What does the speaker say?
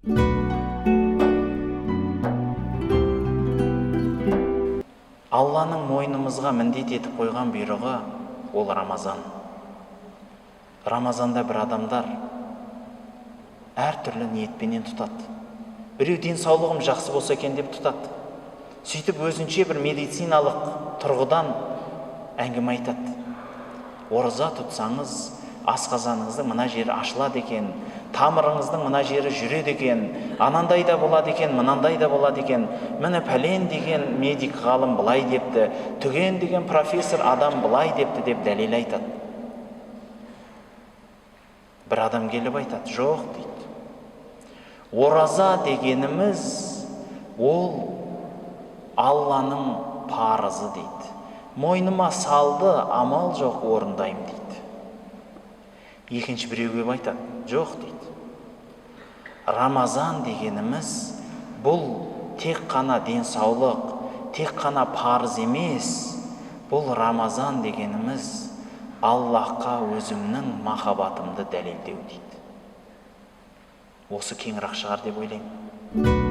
Алланың мойнымызға міндет етіп қойған бұйрығы ол Рамазан. Рамазанда бір адамдар әртүрлі ниетпенен тұтады. Біреу денсаулығым жақсы болса екен деп тұтады. Сөйтіп өзінше бір медициналық тұрғыдан әңгіме айтады. Ораза тұтсаңыз, асқазаныңыздың мына жері ашылады екен, тамырыңыздың мына жері жүреді екен, анандай да болады екен, мынандай да болады екен, міне пәлен деген медик ғалым былай депті, түген деген профессор адам былай депті деп дәлел айтады. Бір адам келіп айтады, жоқ дейді. Ораза дегеніміз ол Алланың парызы дейді. Мойныма салды, амал жоқ, орындаймын дейді. Екінші біреу келіп айтады, жоқ дейді. Рамазан дегеніміз бұл тек қана денсаулық, тек қана парыз емес, бұл Рамазан дегеніміз Аллаһқа өзімнің махаббатымды дәлелдеу дейді. Осы кеңірек шығар деп ойлаймын.